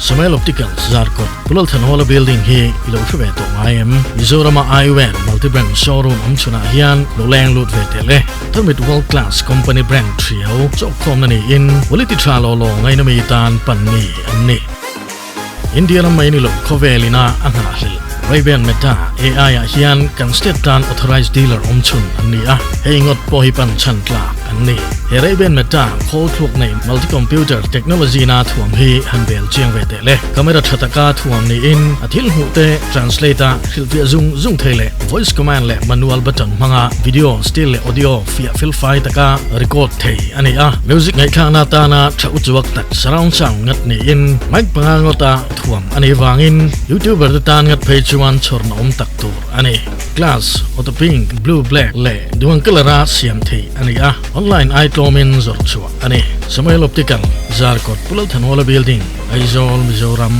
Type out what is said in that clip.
Samuel Opticals Zarkawt Pulalthanhawla building hi i lo hre ve tawh ngai em? Mizorama eyewear multi-brand showroom awm chhunah hian lo leng lut ve teh le. Tarmit world class company brand thiau chawkkhawmna niin quality tha law law ngaina mi tan pan mi an ni. India ram mai ni lo khawvel ina a nghahhlelh Ray-Ban Meta AI ah hian kan state tan authorized dealer awm chhun an ni a, hei ngawt pawh hi pan chhan tlak an ni. He Ray-Ban Meta khawl thluk nei multi-computer technology na thuam hi han bel chiang ve teh le. Camera tha taka thuam niin a thil hmuh te translate a hrilhfiah zung zung thei leh voice command leh manual button hmanga video, still leh audio fiah felfai taka record thei a ni a. Music ngaihthlakna atana tha uchuak tak surround sound ngat niin mic panga ngawta thuam a nih vangin youtuber te tan ngat phei chuan chhawrna awm tak tur a ni. Glass, auto pink, blue, black leh duang colour a siam theih a ni a, online ai tlawmin zawrh chhuah a ni. Samuel Optical, Zarkawt, Pu Lalthanhawla Building, Aizawl, Mizoram.